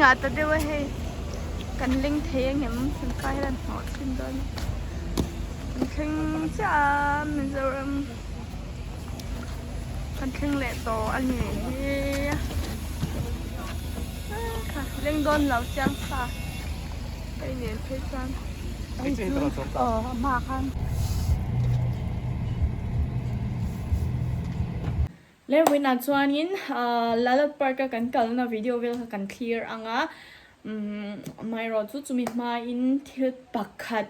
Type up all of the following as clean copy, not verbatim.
ngah ta deuh a hei kan leng thei angem kan pa hian a hnawh chhin dawn a kan thleng chiah a Mizoram kan thleng leh tawh a ni hi leng dawn lo chiang sa hei nen phei chuan aw a hmaah khan. Lerwin ah chuanin Lalat Park a kan kalna video vel kha kan thlir ang a, amaherawh chu chumi hmain thil pakhat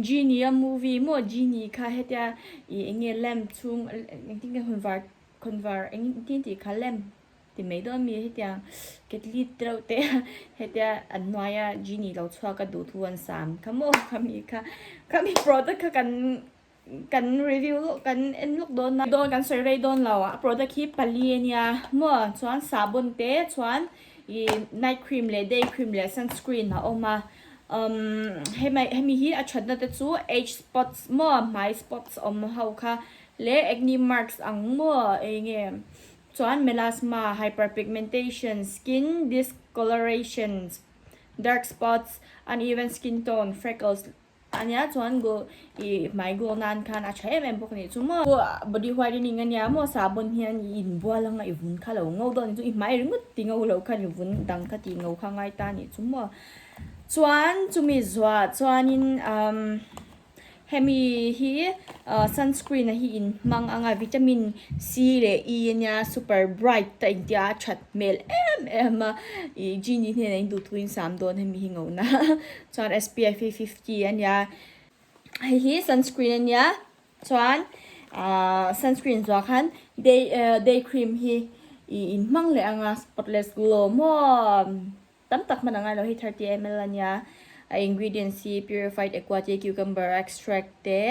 Genie a movie maw Genie kha hetia ih eng nge lamp chhung engtin nge khawnvar khawnvar engtin tih kha lamp ti mai dawn mi hetiang ketli te reuh te hetia an hnuaia Genie lo chhuak a duhthu an sam kha maw khami kha khami product kha kan. Kan review lawk kan en lawk dawn a dawn kan sawi rei dawn lo a product hi pali a nia maw chuan sabun te chuan ih night cream leh day cream leh sunscreen a awm a umm hemi hemi hi a thatna te chu age spots maw hmai spots awm ho kha leh acne marks ang maw eng nge chuan melasma hyperpigmentation skin discoloration dark spots uneven skin tone freckles. Ania chuan go i hmai go nan khan a tha em em bawk anih chu maw. Body whitening ania maw sabun hian i inbual anga i vun kha lo ngo dawn anih chu i hmai ringawt ti ngo lo khan i vun dang kha ti ngo kha ngai ta anih chu maw. Chuan chumi zuah chuanin umm hemi hi sunscreen a hi in hmang anga vitamin C leh E ania super bright a intia a that hmel em em a ih Genie hnenah in duhthu in sam dawn hemi hi ngo na. Chuan SPF hi 50 a nia, hei hi sunscreen a nia chuan ahh sunscreen zuah khan day day cream hi ih in hmang leh ang a spotless glow maw tam tak hman a ngai lo hei 30 ml a nia a ingredients hi purified aquatic cucumber extract te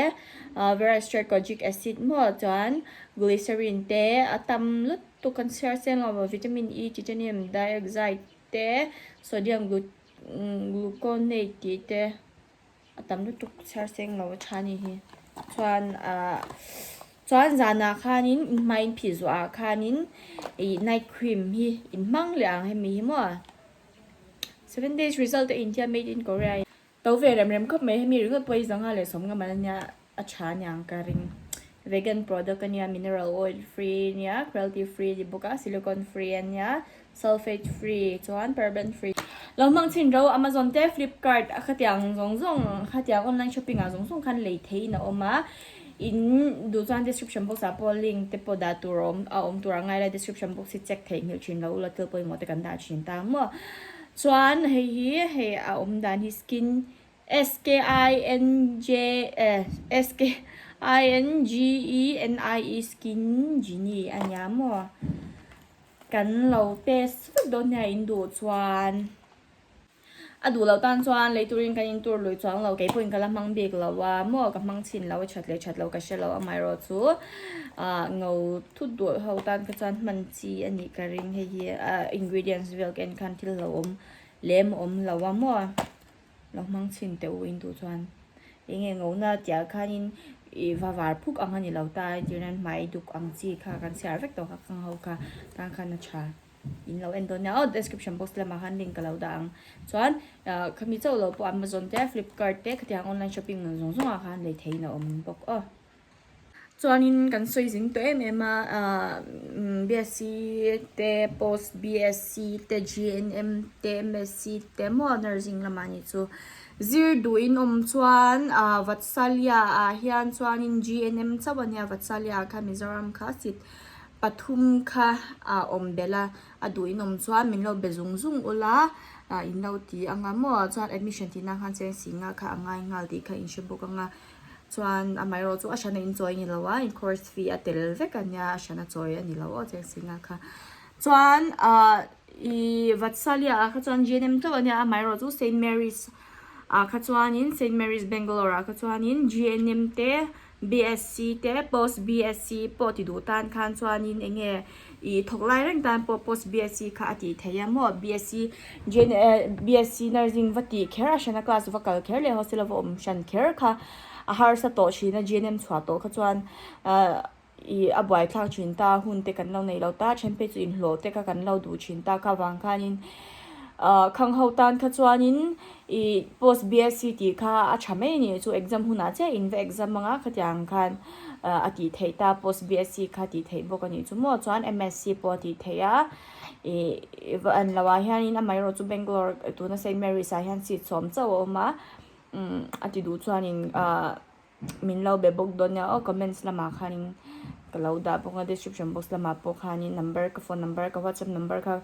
ah vera extract kojic acid maw chuan glycerin te a tam lutuk kan chhiar seng lo vitamin E titanium dioxide te sodium glu Gluconate tih te a tam lutuk chhiar seng lo a tha ni hi chuan ahh chuan zanah khanin in hma in phih zuah ah khanin ih night cream hi in hmang leh ang hemi hi maw seven days result a intia made in Korea to ve rem rem khawp mai hemi ringawt pawh hi zanga leh sawm ngam an ania a tha aniang ka ring vegan product ania mineral oil free ania cruelty free a ni bawk a silicone free ania Sulphate free chuan paraben free. Lo hmang chhin ro Amazon te Flipkart a khatiang zawng zawng khatiang online shopping ah zawng zawng khan lei thei in a awm a in duh chuan description box ah pawh link te pawh dah tur a awm a awm tur a ngai la description box hi check theih nghilh thin lo ula thil pawimawh te kan dah thin ta maw chuan hei hi hei a awm dan hi skin S K I N J S K I N G E N I E skin genie a nia maw. Kan lo test vek dawn nia in duh chuan a duh loh tan chuan lei turin kan in tur lui chuang lo kei pawhin ka la hmang bik lo a maw ka hmang chhin lo a that leh that lo ka hre lo amaherawh chu ah ngo thut duh ho tan kha chuan hman chi a nih ka ring hei hi ah ingredients vel ka en khan thil lo awm lem a awm lo a maw. Lo hmang chhin teh u in duh chuan eng nge ngona tih ah khanin ih va var phuk ang a ni lo ta a entir nan hmai duk ang chi kha kan chhiar vek tawh kha khang ho kha tan khan a tha in lo en dawn nia aw description box lamah khan link ka lo dah ang chuan ah khami chauh lo pawh amazon te flipkart te khatiang online shopping zawng zawng ah khan lei theihin a awm bawk aw. Chuanin kan sawi zing tawh em em a ahh BSc te post BSc te GNM te MSc te maw nursing lamah nih chu zir duh in awm chuan ahh Vatsalia ah hian chuanin GNM chauh a nia Vatsalia ah khan Mizoram kha seat pathum kha a awm belh a a duh in awm chuan min lo be zung zung ula ah in lo ti ang a maw chuan admission tih nan khan cheng singa kha a ngai nghal tih kha in hre bawk ang a. Chuan amaherawh chu a hrana inchawi a ni lo a, in course fee a tel vek a nia, a hrana chawi a ni lo aw cheng singa kha. Chuan ah ih Vatsalia ah kha chuan GNM chauh a nia, amaherawh chu Saint Mary's ah kha chuanin Saint Mary's Bangalore ah kha chuanin GNM te BSc te post BSc pawh ti duh tan khan chuanin eng nge ih thawk lai reng tan pawh post BSc kha a tih theih a maw BSc BSc nursing va tih kher a hrana class va kal kher leh hostel a va awm hran kher kha a harsa tawh thin a GNM chhuah tawh kha chuan ah ih a buaithlak thin ta hun te kan lo nei lo ta then phei chu inhlawh te kha kan lo duh thin ta kha vang khanin. Ahh khang ho tan kha chuanin ih post BSc tih kha a tha mai a ni chu exam hunah chiah in va exam anga khatiang khan ahh a tih theih ta post BSc kha tih theih bawk a nih chu maw chuan MSc pawh a tih theih a ih va an loh ah hianin amaherawh chu Bangalore tuna Saint Mary's ah hian seat sawm chauh a awm a umm a ti duh chuanin ahh. Min lo be bawk dawn nia aw comments lamah khanin ka lo dah bawk a description box lamah pawh khanin number ka phone number ka whatsapp number kha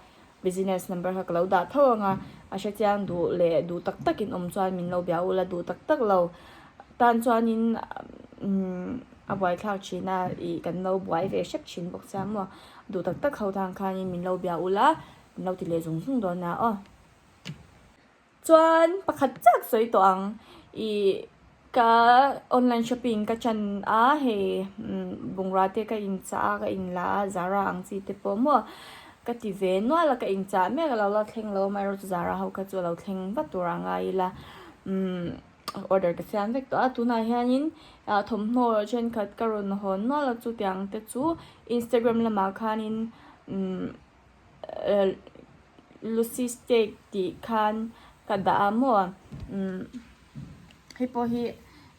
business number kha ka lo dah tho ang a a hrechiang duh leh duh tak takin awm chuan min lo bia ula duh tak tak lo tan chuanin umm a buaithlak thin a ih kan lo buai ve hrep thin bawk sia maw duh tak tak ho tan khanin min lo bia ula min lo ti leh zung zung dawn nia aw. Chuan pakhat chiah ka sawi tawh ang ih ka online shopping ka chan a hei bungrua te ka inchah a ka inla a Zara ang chi te pawh maw ka ti ve nual a ka inchah mek a lo la thleng lo amaherawhchu Zara ho kha chu a lo thleng vat tur a ngai ila umm order ka siam vek tawh a tunah hianin ah thawmhnaw thenkhat ka rawn hawn nual a chutiang te chu Instagram lamah khanin umm. Lucy steak tih khan ka dah a maw umm hei pawh hi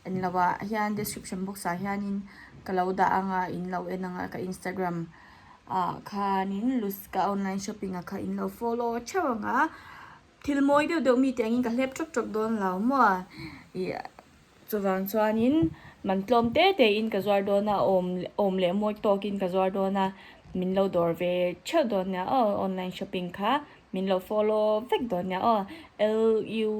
en loh ah hian description box ah hianin ka lo dah ang a in lo en ang a ka instagram ah khanin lucy ka online shopping ah kha in lo follow theuh ang a thil mawi deuh deuh mi te angin ka hlep tawk tawk dawn lo maw ih. Chuvang chuanin man tlawm te tein ka zuar dawn a, awm awm leh mawi tawkin ka zuar dawn a, min lo dawr ve theuh dawn nia aw, online shopping kha min lo follow vek dawn nia aw, LU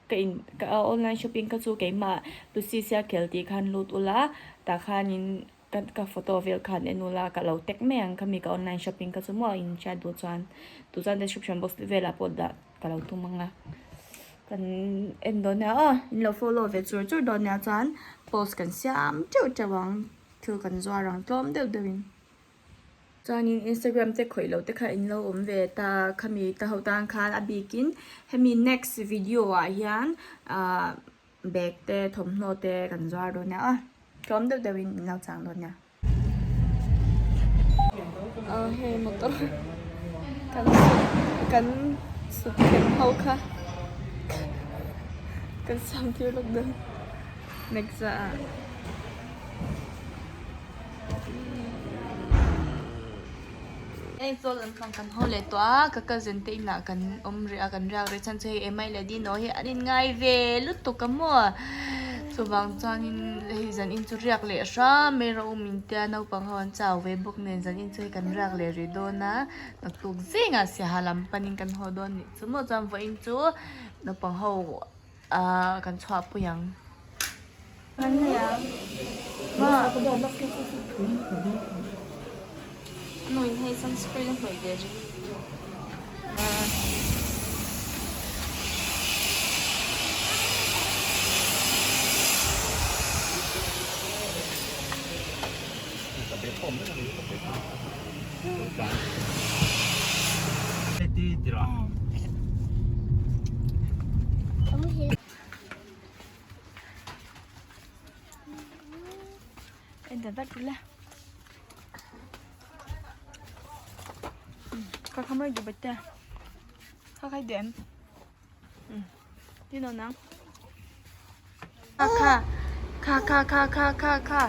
ka in ka online shopping kha chu keimah Lucy Siakhel tih khan lut ula tah khanin ka ka photo vel khan en ula ka lo tag mai ang khami ka online shopping kha chu maw in hriat duh chuan duh chuan description box velah pawh dah. Ka lo tum ang a, kan en dawn nia aw, in lo follow ve chur chur dawn nia chuan post kan siam teuh teuh ang, thil kan zuar ang tlawm deuh deuh in. Chuanin Instagram te khawih loh te kha in lo awm ve ta khami ta ho tan khan a bikin hemi next video ah hian ahh bag te thawmhnaw te kan zuar dawn nia aw, tlawm deuh deuh in in lo chang dawn nia. Aw hei motor kan sut kan sut khem ho kha kan siam tir lawk dawn next ah. Hei chaw lampang kan haw leh tawh a ka cousin te inah kan awm rih a kan riak rih chhan chu hei Emma-i leh Dino hi an inngai ve lutuk a maw chuvang chuanin hei zan in chu riak leh hram mai rawh u min tia naupang ho an chau ve bawk nen zan in chu hei kan riak leh rih dawn a naktuk zingah siaha lam panin kan haw dawn nih chu maw chuan vawiin chu naupang ho ahh kan chhuahpui ang. En ta vat ula ka khamra gi batta kha khai dem ti no nang kha kha kha kha kha kha kha kha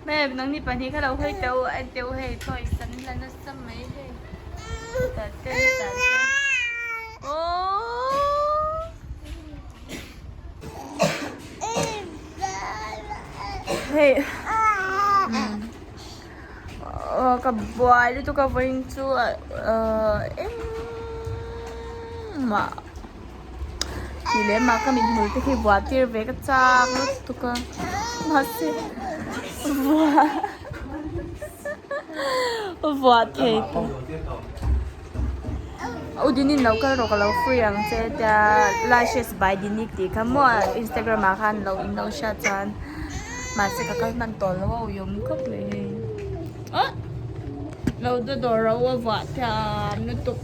Mep nang ni pahnih kha lo hawi teh u en teh u hei toys an la nasa mai hei tah te tah te aww hei aw ka buai lutuk a vawiin chu ahh engmah. Tih leh mah ka mithmul te khi vuah tir ve ka chak lutuk a mahse vuah vuah thei ta u dinin lo kal rawh ka lo free ang che tia lashes by dinik tih kha maw instagram ah khan lo in lo hriat chuan mahse ka kal hman tawh lo a uiawm khawp mai hei ah lo dawr ro a vuah thiam lutuk.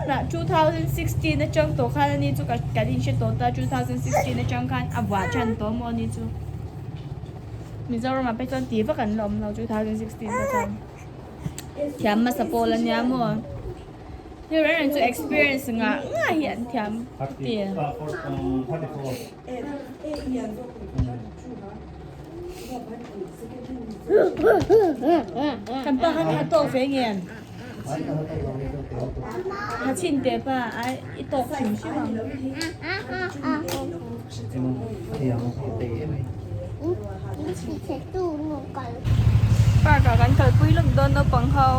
Hmanah 2016 atang tawh khan ani chu kan inhre tawh ta, 2016 atang khan a vuah tan tawh maw ani chu. Mizoramah phei chuan tih vak an la awm lo 2016 te chuan. Thiam hmasa pawl a nia maw. Hei reng reng chu experience ngah ngah hi an thiam ti. Kan pa khan a tawk ve nge? Ha chin te pa ai i tawk hrim hrim ang. Park ah kan kalpui lawk dawn naupang ho.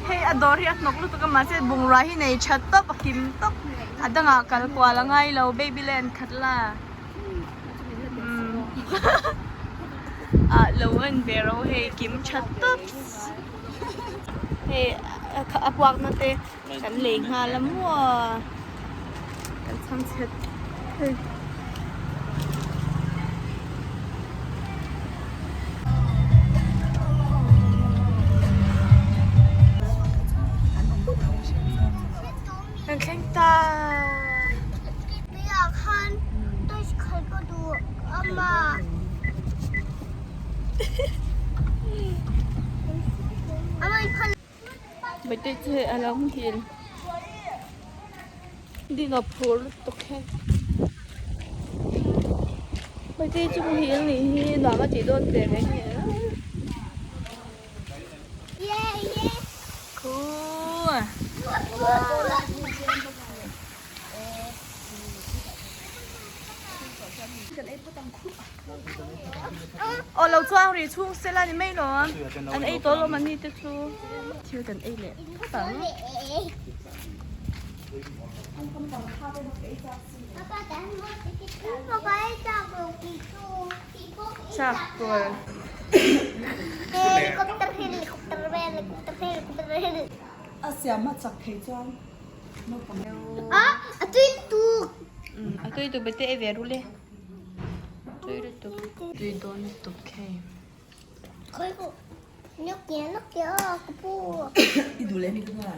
Hei a dawr hi a hnawk lutuk a mahse bungrua hi nei tha tawp a kim tawp a dangah kal kual a ngai lo baby land khat la ah lo en ve ro hei kim tha tawp hei a puak na te kan lei nghal a maw kan chhang chhet hei. Kan thleng ta. Bete chu hei a lo muhil. Ding a phur lutuk he. Bete chu muhil nih hi nuam a tih dawn teh reng nia. Cool. Aw lo chuang ri chhung sela ni mai lo a an ei tawh lo mahni te chu thil kan ei leh phawt ang. Chak tur. A siam a chak thei chuan naupang. A tui tuk. A tui tuk bete ei ve ru le. Tui lutuk. Tui dawn lutuk hei. Khoi ko. Nước kìa, nước kìa, ka pu. I duh leh mi ka hna.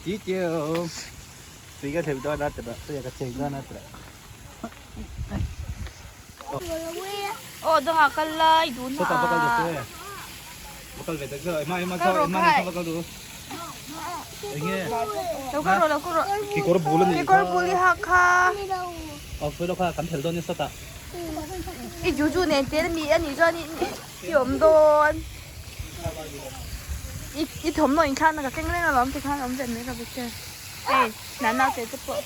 Chi chiu. Tui ka theu dawn a tira, tui ka cheng dawn a tira. Aw dangah kal lai dun Sawtah va kal ah. ta che. Va kal ve ta che. Ema ema Kal rawh ema khai. va kal du. Enge. Lo kal rawh lo kal rawh. Kekawr bul a nih Kekawr bul i hak kha. Aw sawi lo kha kan phel dawn ni sawtah. I juju nen tel mi a nih chuan i awm dawn. I i thawmhnaw inkhakna ka keng reng alawm tikhan awm ve mai ka ve che. Hei nana te te pawh.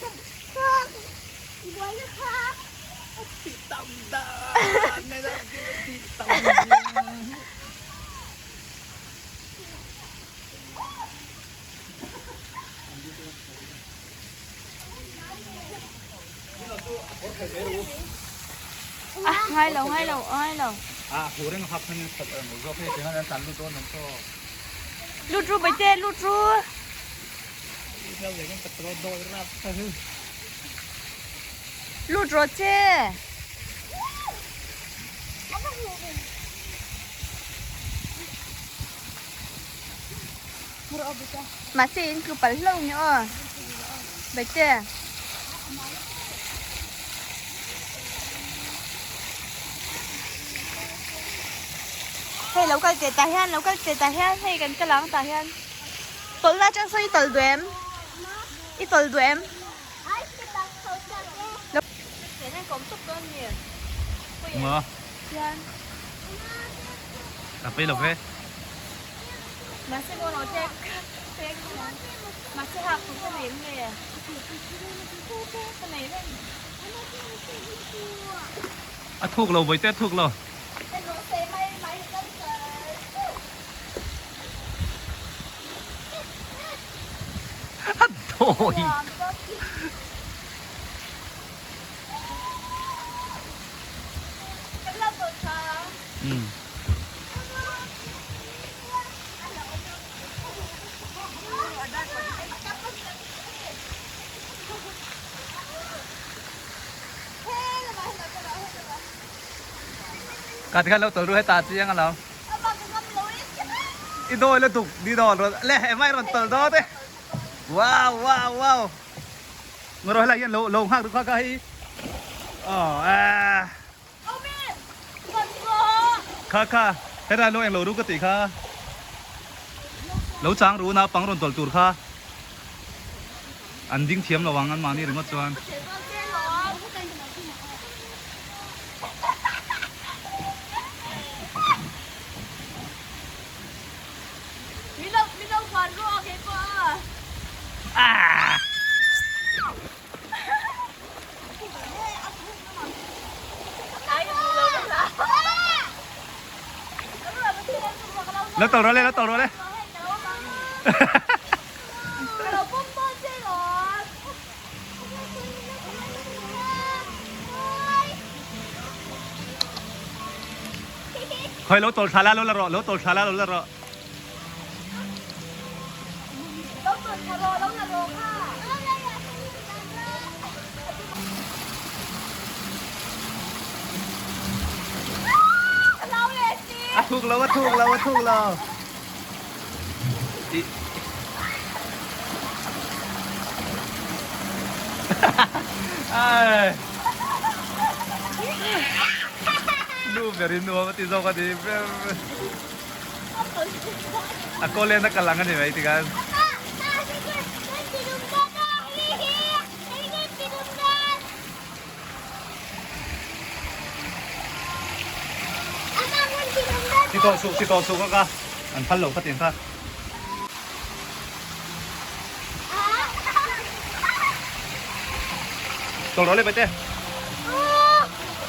A ngai lo ngai lo ngai lo. Lut ru Baite lut ru. Lut rawh che. Mahse in tlu pal hlauh nge aw. Baite. Hei lo kal teh tah hian lo kal teh tah hian hei kan kal ang tah hian. Tawlhna atang sawn i tawlh duh em? I tawlh duh em? A thuk lo vawi te a thuk lo. A dawi. Ka tikhan lo tawlh ru heta chiang alawm. I dawi lutuk ni dawn rawn le emai rawn tawlh dawn e. Wow wow wow. Ngarawh helai hian lo lo nghak duh kha kha hei. Aw eh. Kha kha helai lo englo ru ka tih kha. Lo chang ru naupang rawn tawlh tur kha. An ding thiam lo ang an mahni ringawt chuan. Lo tawlh rawh le, lo tawlh rawh le. Khoi lo tawlh thla la lo la rawh, lo tawlh thla la lo la rawh. A thuk lo, a thuk lo, a thuk lo. Ai. Nu berin nuam a ti zawk a ni. A kawlena kal ang a ni mai tikhan. Ti tawh suh, ti tawh suh ka ka. An phal lo kha tiang kha. Tawlh rawh le Paite.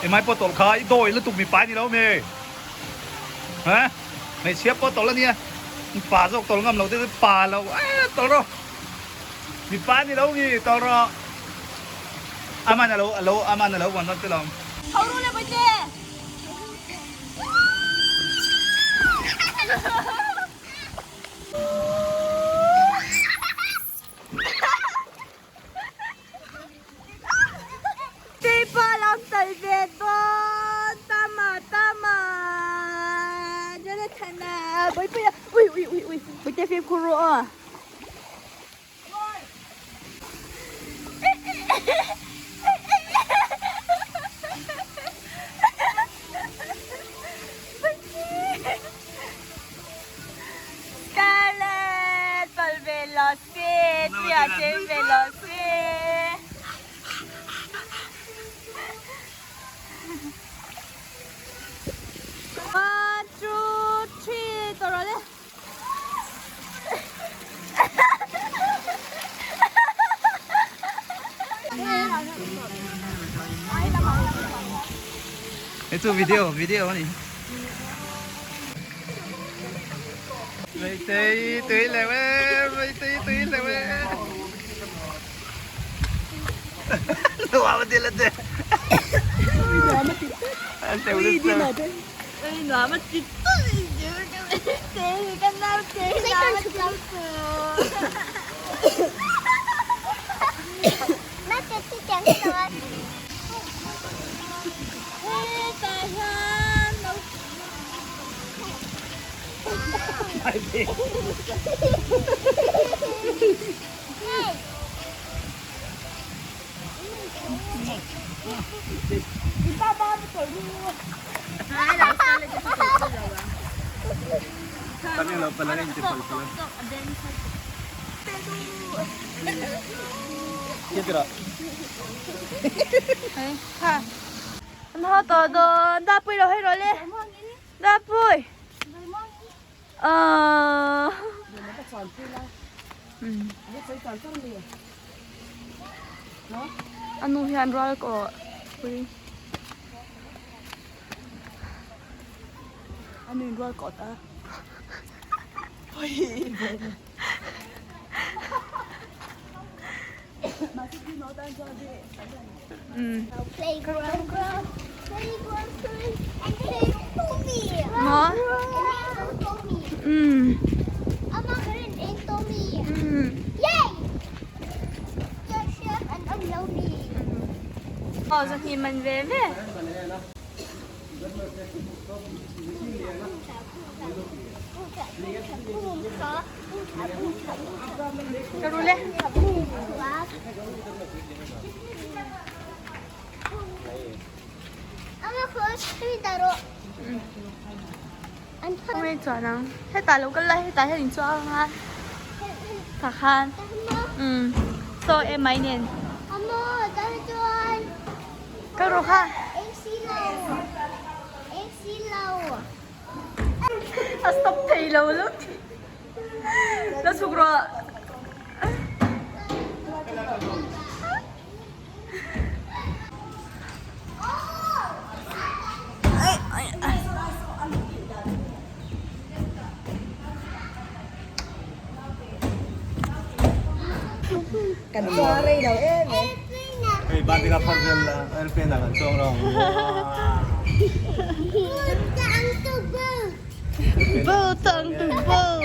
Emai pawh tawlh kha i dawi lutuk mipa ni lo mi. Ha? Hmeichhia pawh tawlh a nia. Pa zawk tawlh ngam lo te chu pa lo. Tawlh rawh. Mipa ni lo mi tawlh rawh. Aman alo alo aman alo vuan dawn che lawm. Tho ru le Bawitte. Teipa lam tal ve dawn tama tama Jonathana Bawipuia ui ui ui ui Bawitte fimkhur rawh aw. Scarlett pal ve lo se tuia cheng ve lo se. One, two, three, tawh rawh le. Hei chu video video a ni. Meitei tui leh e meitei tui leh e. Nuam a ti la che. Nuam a ti An haw tawh dawn Dapui lo hei rawh le Dapui Ahh A nu hian rual kawh pui A nu in rual kawh ta Maw umm Aw zahnih man ve ve. Ka rul e. Khawnge chuan ang hetah lo kal la hetah hian in chuang anga tah khan umm saw em mai nen ka rawh kha a stop thei lo lut la chhuk rawh. Kan chuang rei lo em e. Hei ban te ka phar vel la airplane ah kan chuang lo ang. Boat ang tu boat.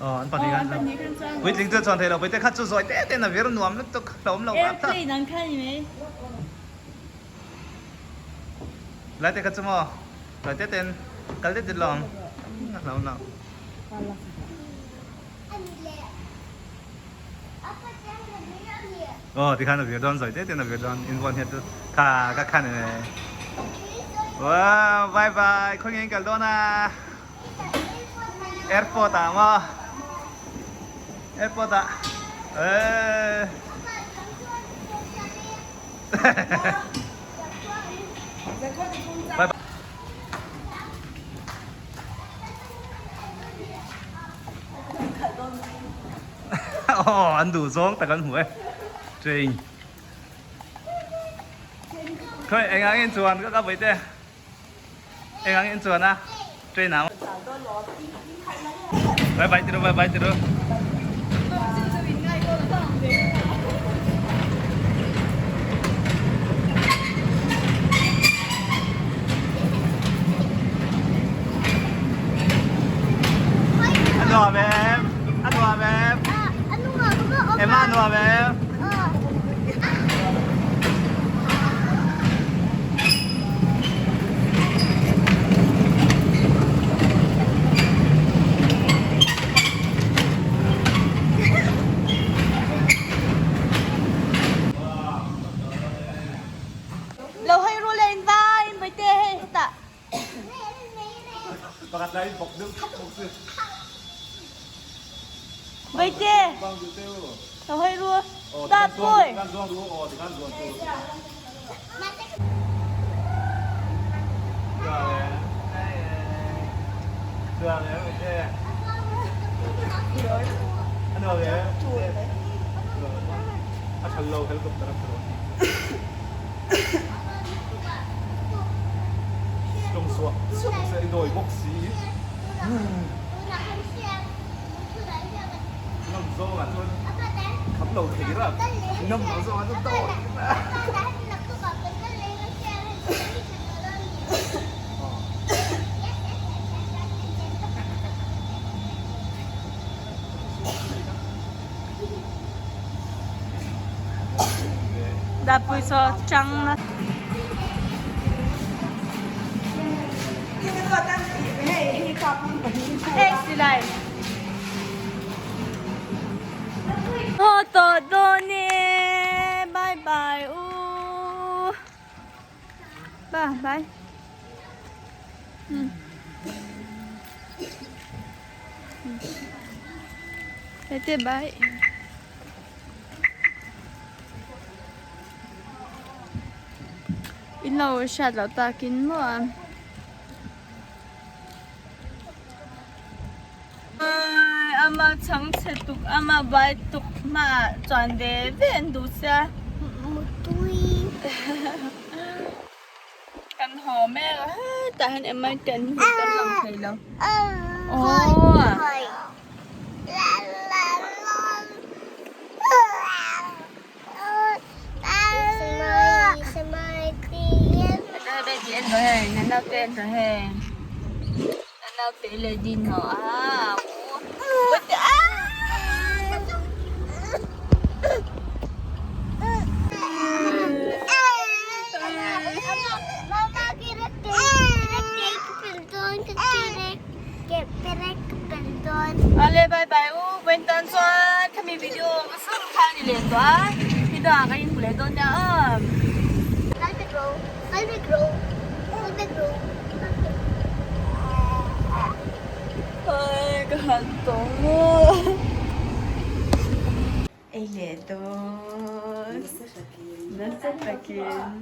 An pahnih khan chuan puitling chu chuan thei lo puite khat chu zawi te ten a vir nuam lutuk hlauhawm lo tak tak Airplane ang kha ni mai. Lai te kha chu maw zawi te ten kal det det lo ang hlauhawm lo. Aw tikhan a vir dawn zawi te ten a vir dawn invuan hian chu kha ka khan e wow bye bye khawnge in kal dawn a airport ah maw airport ah eee bye bye. Aw an duh zawng tak an hmu e train khawi eng ang in chuan ka ka vawi te eng ang in chuan a train ah bye bye tiru bye bye tiru. A nuam em? A nuam em? Emma a nuam em? Lo hawi ru le in vai in vawi te hei hetah. Pakhat lai in bawk deuh thap bawk si. Vawi te. Lo hawi ru. Ta pui. Dapui saw chang na. Hei silai. Haw tawh dawn e bye bye u. Ba bye. Hete bye. In lo hriat loh takin maw a. Ama chhang chhe tuk ama bai tuk hmaah chuan ve ve an duh sia. Mutui. Kan haw mek a hetah hian emai te an hmu kan lang thei lo. Aww. Ale bye bye u vawiin chuan khami video hmasa kha a ni leh tawh a hidangah kan inhmu leh dawn nia aw. Ai ka han tawng maw. Ei leh dawn. Nasa takin.